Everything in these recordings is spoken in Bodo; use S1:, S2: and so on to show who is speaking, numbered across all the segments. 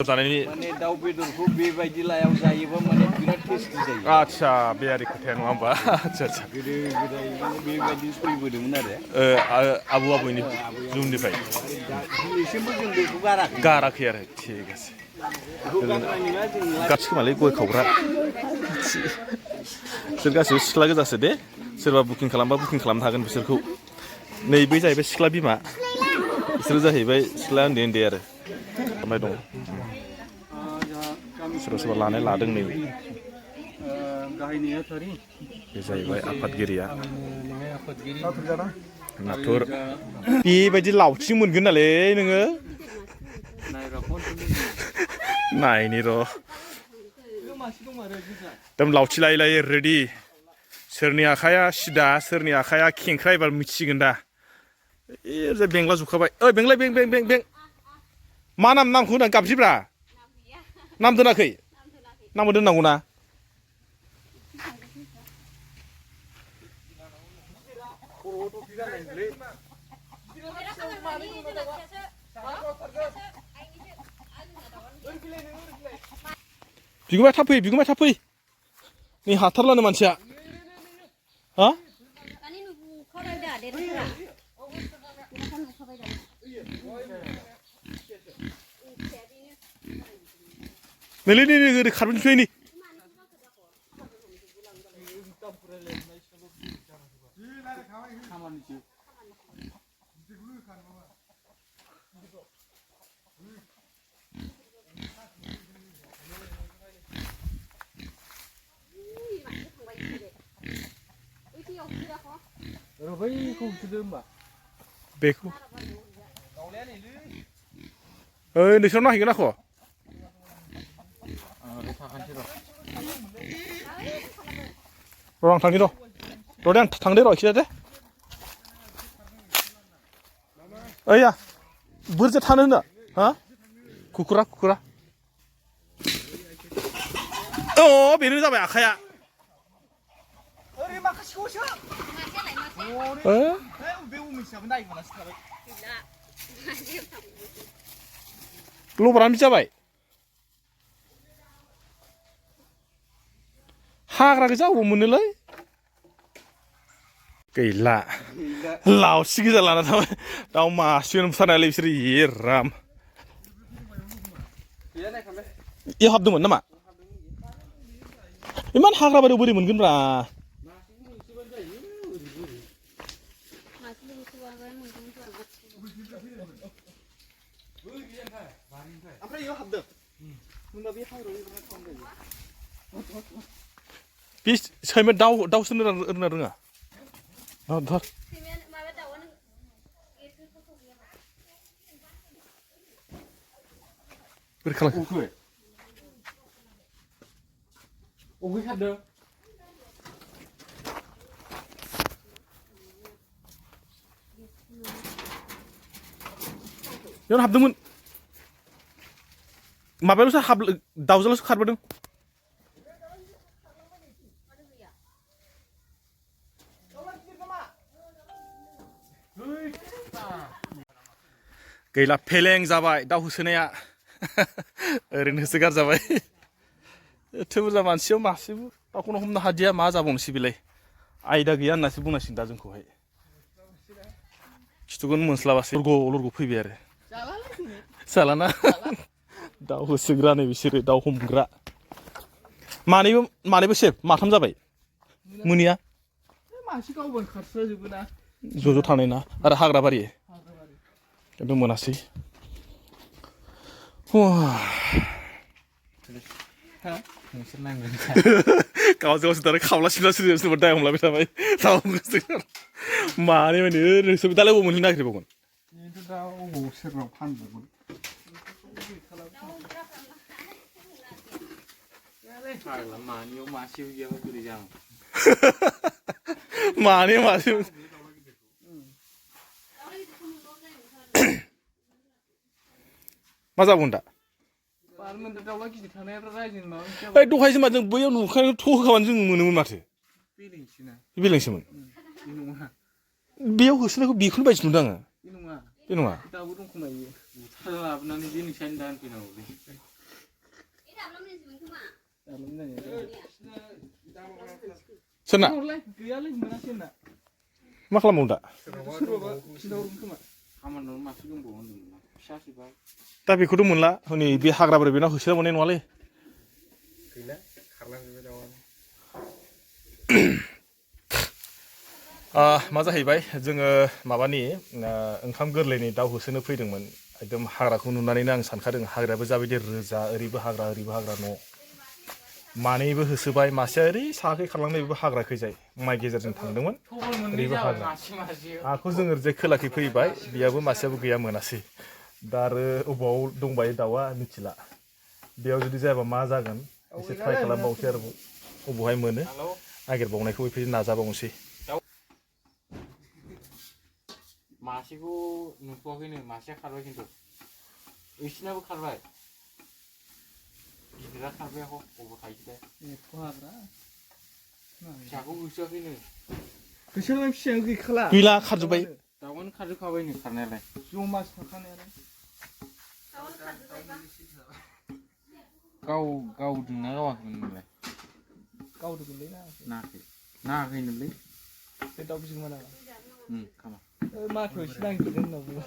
S1: जानायनि
S2: माने दाउ बेदरखौ बेबायदि लायाव जायोबा माने बिराद टेस्टि जायो
S1: आदसा बे आरि खोथाया नङा होमबा आदसा आदसा
S2: गोदो गोदाय बेबायदि सोलिबोदोंमोन
S1: आबौ आबैनि जुगनिफ्राय
S2: दिनैसिमबो जों बेखौ
S1: गाराखै आरो थिग আছে गासिखोमालै गय खावग्रा बिसोर गासिबो सिख्ला गोजासो दे सोरबा बुकिं खालामबा बुकिं खालामनो हागोन बिसोरखौ नैबे जाहैबाय सिख्ला बिमा बिसोरो जाहैबाय सिख्ला उन्दै उन्दै आरो ओमफ्राय दं सोरबा सोरबा लानाय लादों नै बे जाहैबाय आफादगिरिया नाथुर बेबायदि लावथि मोनगोन नालै नोङो नायनि र' एकदम लावथि लायै लायै रेडि सोरनि आखाया सिदा सोरनि आखाया खेंख्रा एबार मिथिसिगोन दा ए बेंला जुखाबाय ओइ बेंलाय बें बें बें बें मा नामखौ होना गाबज्रिब्रा नाम दोनाखै नामबो दोननांगौ ना बिगुमाया थाब फै नै हाथारलानो मानसिया हा नैलै नै ओरै खारबोनोसै नै बेखौ ओइ नोंसोर नायहैगोन आख' र' आं थांनि र' दे आं थांदो र' खिथा दे ओइया बोरजा थानो होनो हा कुकुरा अ बेनो जाबाय आखाया लबारानो जाबाय हाग्रा गोजा अबाव मोनोलै गैला लावसि गोजा लाना थाबाय दाउ मासेयानो बुथारनायलै बिसोरो ए राम इयाव हाबदोंमोन नामा इमान हाग्रा बारियाव बोरै मोनगोनब्रा बे सैमा दाउ सोनो रोङा धर बोरै खालामखो अबे खारदों बेयावनो हाबदोंमोन माबायावसो दाउजोल'सो खारबोदों गैला फेलें जाबाय दाउ होसोनाया ओरैनो होसोगारजाबाय एथ' बुरजा मानसियाव मासेबो दाउखौनो हमनो हादिया मा जाबावनोसै बेलाय आयदा गैया होननासो बुंनांसिगोन दा जोंखौहाय खिथुखौनो मोनस्लाबासै लरग' फैबाय आरो जालाना दाउ होसोग्रा नै बिसोरो दाउ हमग्रा मानैबो सेब माथाम जाबाय मोनिया
S2: मासे गावबानो खारस्राजोबो ना
S1: ज' थानाय ना आरो हाग्रा बारि खिन्थु मोनासै गावजों दालाय खावला सिबला सोरबा दाय हमलाबाय थाबाय मानै माने नोंसोर दालाय अबाव मोनहैनो नागिरबावगोन मानै मासे मा जाबावगोन दा दहायसो मा जों बैयाव नुखानाय थ' होखाबानो जों मोनोमोन माथो बेलेंसोमोन बेयाव होसोनायखौ बेखौनो बायदि नुदों आङो बे नङा सोरना
S2: गैयालै मोनासै होनना
S1: मा खालामबावो दा
S2: सोरबाबा खिन्थाहरगोन खोमा खामानियाव माथो दंबावो होनदोंमोन फिसासोबा
S1: दा बेखौथ' मोनला हनै बे हाग्राफोर बेनाव होसोना मोननाय नङालै
S2: गैला खारलांजोब्बाय दाउआनो
S1: मा जाहैबाय जोङो माबानि ओंखाम गोरलैनि दाउ होसोनो फैदोंमोन एकदम हाग्राखौ नुनानैनो आं सानखादों हाग्रायाबो जाबायदि रोजा ओरैबो हाग्रा न' मानैबो होसोबाय मासेया ओरै साहाखै खारलांनाय बेबो हाग्राखैजाय माइ गेजेरजों थांदोंमोन ओरैबो हाग्रा आखौ जों ओरैजाय खोलाखै फैबाय बेयाबो मासेयाबो गैया मोनासै दा आरो अबाव दंबायो दाउआ मिथिला बेयाव जुदि जायाबा मा जागोन एसे ट्राइ खालामबावनोसै आरो अबावहाय मोनो नागिरबावनायखौ बेफोरदि नाजाबावनोसै
S2: मासेखौ नुथ'वाखैनो मासेया खारबाय खिन्थु ओइसिनाबो खारबाय गिदिरा खारबाय अबाव थायोथाय फिसाखौ होसोआखैनो होसोनाय फिसायानो गैखाला
S1: गैला खारजोब्बाय
S2: दाउआनो खारजोबखाबायनो खारनायालाय जमासो थाखानायालाय गावदोंना गावाखैमोन नोंलाय गावदोंलै नाङाखैनोलै बे दाउ बिगोमा नामा खामा माथो एसे नागिरदों होनना बुङो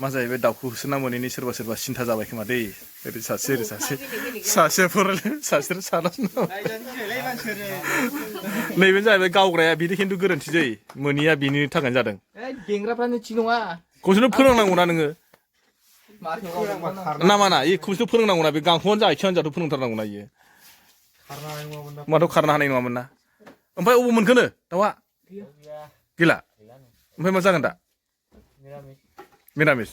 S1: मा जाहैबाय दाउखौ होसोना मोनैनि सोरबा सिन्था जाबाय खोमा दै ओरै सासे सासेया फरायलाय सासे नैबे जाहैबाय गावग्राया बिदि खिन्थु गोरोन्थि जायो मोनैया बिनि थाखायनो जादों
S2: बेंग्राफ्रानो थिग नङा
S1: खौसोनो फोरोंनांगौना नोङो ना माना खौसो फोरोंनांगौना बे गांखौआनो जा आथिङानो जाथ' फोरोंथारनांगौना इयो माथ' खारनो हानाय नङामोन ना ओमफ्राय अबाव मोनखोनो दाउआ गैला ओमफ्राय मा जागोन दा मिरामिस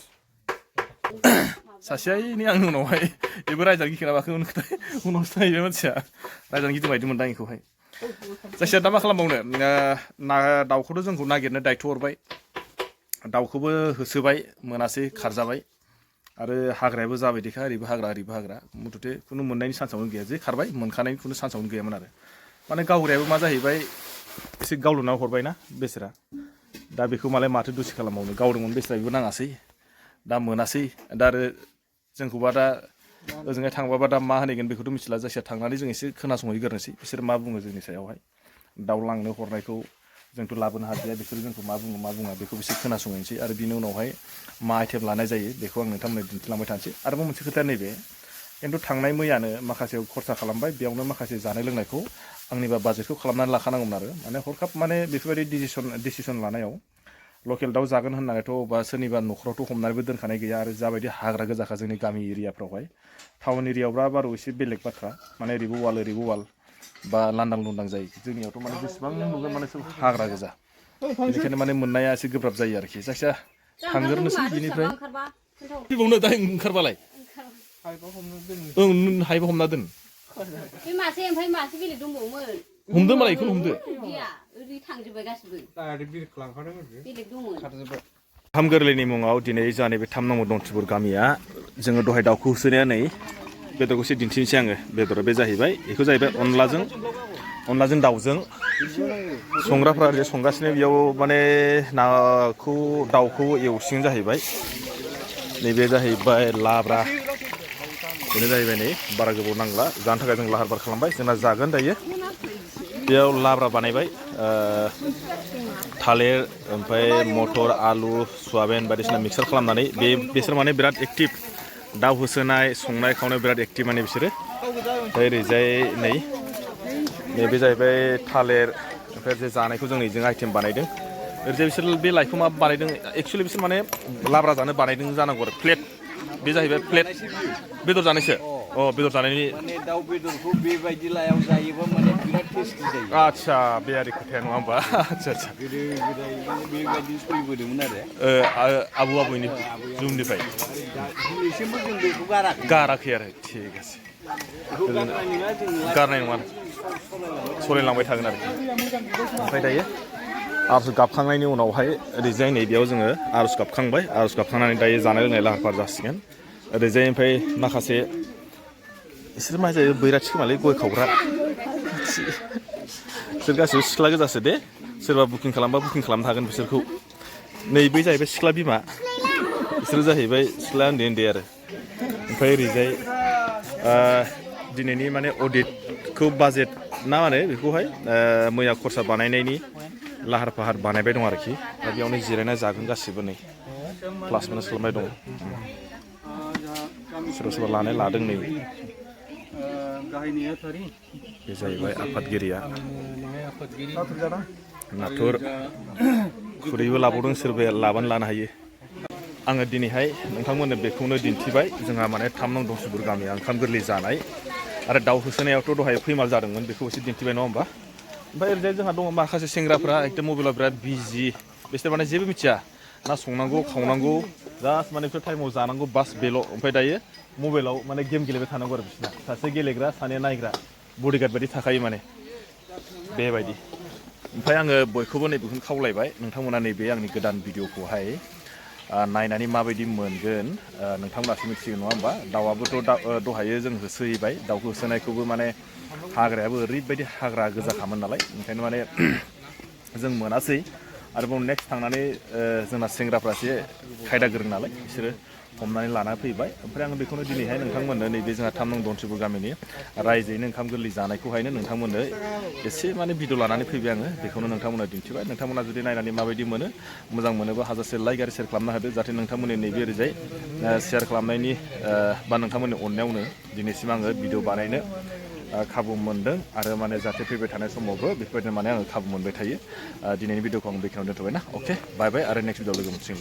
S1: सासेया नै आंनि उनावहाय बेबो रायजानो गिखांबाखै उनावसो थाहैबाय मानसिया रायजानो गिदिंबायदि मोनदां बेखौहाय जायखिजाया दा मा खालामबावनो दाउखौथ' जोंखौ नागिरनो दायथ' हरबाय दाउखौबो होसोबाय मोनासै खारजाबाय आरो हाग्रायाबो जाबायदिखा ओरैबो हाग्रा मुथथे खुनु मोननायनि चान्सआवनो गैया जे खारबाय मोनखानायनि खुनु चान्सआवनो गैयामोन आरो माने गावग्रायाबो मा जाहैबाय एसे गावलुना हरबायना बेसेरा दा बेखौ मालाय माथो दुसि खालामबावनो गावदोंमोन बेसेरा बेबो नाङासै दा मोनासै दा आरो जोंखौबा दा ओजोंहाय थांबाबा दा मा होनगोन बेखौथ' मिथिला जायखिया थांनानै जों एसे खोनासंहैग्रोनोसै बिसोर मा बुङो जोंनि सायावहाय दाउ लांनो हरनायखौ जोंथ' लाबोनो हादिया बिसोर जोंखौ मा बुङा बेखौ बिसोर खोनासंहैनोसै आरो बिनि उनावहाय मा आइटेम लानाय जायो बेखौ आं नोंथांमोननो दिन्थिलांबाय थानोसै आरोबाव मोनसे खोथाया नैबे खिन्थु थांनाय मैयानो माखासे खरसा खालामबाय बेयावनो माखासे जानाय लोंनायखौ आंनिबा बाजेटखौ खालामनानै लाखानांगौमोन आरो माने हरखाब माने बेफोरबायदि डिसिसन लानायाव लकेल दाउ जागोन होननानैथ' बा सोरनिबा न'खरावथ' हमनानैबो दोनखानाय गैया आरो जाबायदि हाग्रा गोजाखा जोंनि गामि एरियाफ्रावहाय टाउन एरियायावब्ला बारु एसे बेलेग बाथ्रा माने ओरैबो वाल बा लांदां लुंदां जायो जोंनियावथ' माने जेसेबां नुगोन माने सब हाग्रा गोजा बेनिखायनो माने मोननाया एसे गोब्राब जायो आरोखि जायखिया थांग्रोनोसै बिनिफ्राय फैबावनो दा ओंखारबालाय हायोबा हमना दोन
S3: बे मासे ओमफ्राय मासे बेलेग दंबावोमोन
S1: हमदो मालाय बेखौनो हमदो
S3: गैया ओरै थांजोब्बाय गासिबो बेलेग दंमोन
S1: ओंखाम गोरलैनि मुङाव दिनै जोंहा बे 3 नम्बर दन्थिपुर गामिया जोङो दहाय दाउखौ होसोनाया नै बेदरखौ एसे दिन्थिनोसै आङो बेदरा बे जाहैबाय बेखौ जाहैबाय अनलाजों दाउजों संग्राफ्रा ओरै संगासिनो बेयाव माने दाउखौ एवसिगोन जाहैबाय नैबे जाहैबाय लाब्रा बेनो जाहैबाय नै बारा गोबाव नांला जानो थाखाय जों लाहार फाहार खालामबाय जोंना जागोन दायो बेयाव लाब्रा बानायबाय थालिर ओमफ्राय मटर आलु सयाबिन बायदिसिना मिक्सार खालामनानै बिसोर माने बिराद एक्टिभ दाउ होसोनाय संनाय खावनाय बिराद एक्टिभ माने बिसोरो ओरैजाय नैबे जाहैबाय थालिर ओमफ्राय जे जानायखौ जों नैजों आइटेम बानायदों ओरैजाय बिसोर बे लाइखौ मा बानायदों एक्सुवेलि बिसोर माने लाब्रा जानो बानायदों जानांगौ आरो प्लेट बे जाहैबाय प्लेट बेदर जानायसो बेदर जानायनि
S2: माने दाउ बेदरखौ बेबायदि लायाव जायोबा माने बिराद टेस्टि जायो
S1: आदसा बे आरि खोथाया नङा होमबा आदसा
S2: गोदो गोदाय बेबायदि सोलिबोदोंमोन
S1: आरो आबौ आबैनि जुगनिफ्राय
S2: दिनैसिमबो जों बेखौ
S1: गाराखै आरो थिग আছে गारनाय नङा सलायलांबाय थागोन आरोखि ओमफ्राय दायो आरज गाबखांनायनि उनावहाय ओरैजाय नैबेयाव जोङो आरज गाबखांनानै दायो जानाय लोंनाय लाहार फाहार जासिगोन ओरैजाय ओमफ्राय माखासे बिसोर मा जायो बैराथि खोमालै गय खावग्रा बिसोर गासिबो सिख्ला गोजासो दे सोरबा बुकिं खालामबा बुकिं खालामनो हागोन बिसोरखौ नै बै जाहैबाय सिख्ला बिमा बिसोर जाहैबाय सिख्ला उन्दै उन्दै आरो ओमफ्राय ओरैजाय दिनैनि माने अडिटखौ बाजेट ना मा होनो बेखौहाय मैया खरसा बानायनायनि लाहार फाहार बानायबाय दं आरोखि दा बेयावनो जिरायना जागोन गासिबो नै प्लास माइनास खालामबाय दं सोरबा सोरबा लानाय लादों नै बे जाहैबाय आफादगिरिया नाथुर खुरैबो लाबावदों सोरबाया लाबानो लानो हायो आङो दिनैहाय नोंथांमोननो बेखौनो दिन्थिबाय जोंहा माने 3 नं दंसुबुर गामिया ओंखाम गोरलै जानाय आरो दाउ होसोनायावथ' दहाय फैमाल जादोंमोन बेखौ एसे दिन्थिबाय नङा होमबा ओमफ्राय ओरैजाय जोंहा दङ माखासे सेंग्राफ्रा एकदम मबाइलाव बिराद बिजि बिसोर माने जेबो मिथिया ना संनांगौ खावनांगौ जास्ट माने बिसोर टाइमाव जानांगौ बास बेल' ओमफ्राय दायो मबाइलाव माने गेम गेलेबाय थानांगौ आरो बिसोरना सासे गेलेग्रा सासे नायग्रा बडिगार्ड बायदि थाखायो माने बेबायदि ओमफ्राय आङो बयखौबो नैबेखौनो खावलायबाय नोंथांमोना नैबे आंनि गोदान भिडिअखौहाय नायनानै माबायदि मोनगोन नोंथांमोनासो मिथिगोन नङा होमबा दाउआबोथ' दहायो जों होसोहैबाय दाउखौ होसोनायखौबो माने हाग्रायाबो ओरैबायदि हाग्रा गोजाखामोन नालाय ओंखायनो माने जों मोनासै आरोबाव नेक्स्ट थांनानै जोंना सेंग्राफ्रा एसे खायदा गोरों नालाय बिसोरो हमनानै लाना फैबाय ओमफ्राय आङो बेखौनो दिनैहाय नोंथांमोननो नैबे जोंहा 3 नं दनसुबुर गामिनि रायजोयैनो ओंखाम गोरलै जानायखौहायनो नोंथांमोननो एसे माने भिडिअ लानानै फैबाय आङो बेखौनो नोंथांमोननो दिन्थिबाय नोंथांमोना जुदि नायनानै माबायदि मोनो मोजां मोनोबा हाजासे लाइक आरो शेयार खालामना होदो जाहाथे नोंथांमोननि नैबे ओरैजाय शेयार खालामनायनि बा नोंथांमोननि अननायावनो दिनैसिम आङो भिडिअ बानायनो खाबु मोनदों आरो माने जाहाथे फैबाय थानाय समावबो बेफोरबायदिनो माने आङो खाबु मोनबाय थायो दिनैनि भिडिअखौ आं बेखिनियाव दोनथ'बाय ना अके बाय बाय आरो नेक्स्ट भिडिअ लोगो मोनसिगोन